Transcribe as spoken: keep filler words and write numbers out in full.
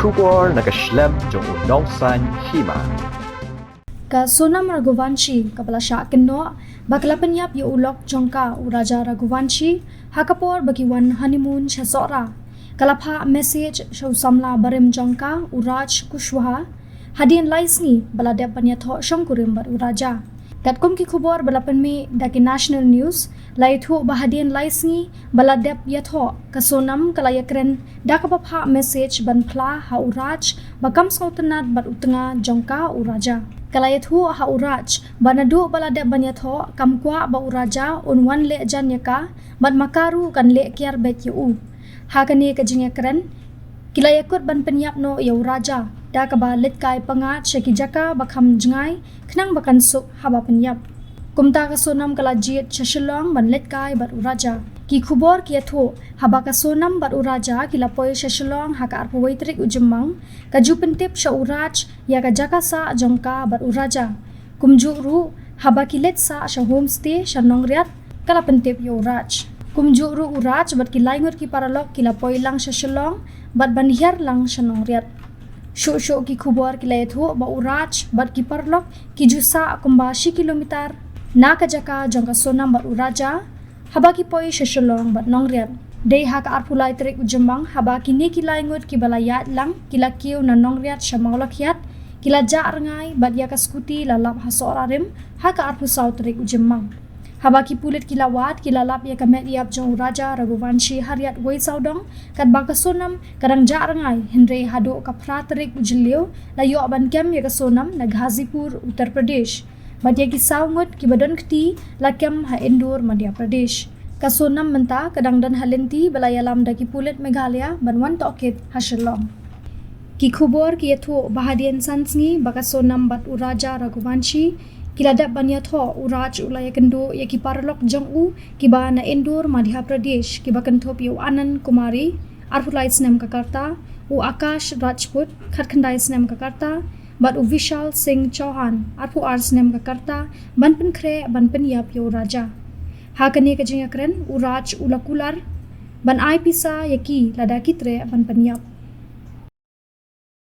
Khubor na ka shlem jong u nongsan hima. Ka Sonam Raghuvanshi kaba la shah kynnoh ba ka la pynïap ïa u lok jong ka u Raja Raghuvanshi ha ka por ba ki wan honeymoon sha Sohra, ka la phah message sha u samla barim jong ka u Raj Kushwaha hadien lai sngi ba la dep ban ïathoh shongkurim bad u Raja. Katkum ki khubor ba la pynmih da ki national news, la ïathuh ba hadien lai sngi ba la dep ïathoh, ka Sonam ka la ïakren da kaba phah message ban phla ha u Raj ba kam sngewtynnat bad u tnga jong ka u Raja. Ka la ïathuh ha u Raj ba naduh ba la dep ban ïathoh kam kwah ba u Raja un wan leh jan ïa ka bad ma ka ruh kan leh kiar beit ïa u. Ha kane ka jingïakren ki la ïakut ban pynïap noh ïa u Raja da kaba leit kai pyngngad sha ki jaka ba kham jngai khnang ba kan suk haba pynïap. Kumta ka Sonam ka la jied sha Shillong ban leit kai bad u Raja. Ki khubor ki ïathuh haba ka Sonam bad u Raja ki la poi sha Shillong ha ka arphew wei tarik u Jymmang, ka ju pyntip sha u Raj ïa ka jaka sah jong ka bad u Raja. Kumjuh ruh haba ki leit sah sha homestay sha Nongriat, ka la pyntip ïa u Raj. Kumjuh ruh u Raj bad ki lai ngut ki paralok ki la poi lang sha Shillong bad ban hiar lang sha Nongriat. Shuh shuh ki khubor ki la ïathuh ba u Raj bad ki paralok ki ju sah kumba shi kilometer na ka jaka jong ka Sonam bad u Raja haba ki poi sha Shillong bad Nongriat. Dei ha ka arphew lai tarik u Jymmang haba kine ki lai ngut kiba la ïaid lang ki la kiew na Nongriat sha Mawlakhiat, ki la jah rngai bad ïa ka scooty la lap ha Sohra rim ha ka arphew saw tarik u Jymmang. Haba ki pulit ki la wad ki la lap ïa ka met ïap jong u Raja Raghuvanshi ha riat wei sawdong, katba ka Sonam ka dang jah rngai, hynrei haduh ka phra tarik u Jylliew la ïoh ban kem ïa ka Sonam na Ghazipur, Uttar Pradesh. Bad ïa ki saw ngut kiba don kti la kem ha Indore, Madhya Pradesh. Ka Sonam mynta ka dang don ha lynti ba la ïalam da ki pulit Meghalaya ban wan tohkit ha Shillong. Ki khubor ki ïathuh ba hadien san sngi ba ka Sonam bad u Raja Raghuvanshi ki la dep ban ïathoh, u Raj u la ïakynduh ïa ki paralok jong u kiba na Indore, Madhya Pradesh, kiba kynthup ïa u Anand Kumari, arphew lai snem ka rta, u Akash Rajput, khatkhyndai snem ka rta, bad u Vishal Singh Chauhan, arphew ar snem ka rta, ban pynkhreh ban pynïap ïa u Raja. Ha kane ka jingïakren u Raj u la kular ban ai pisa ïa ki lada ki treh ban pynïap.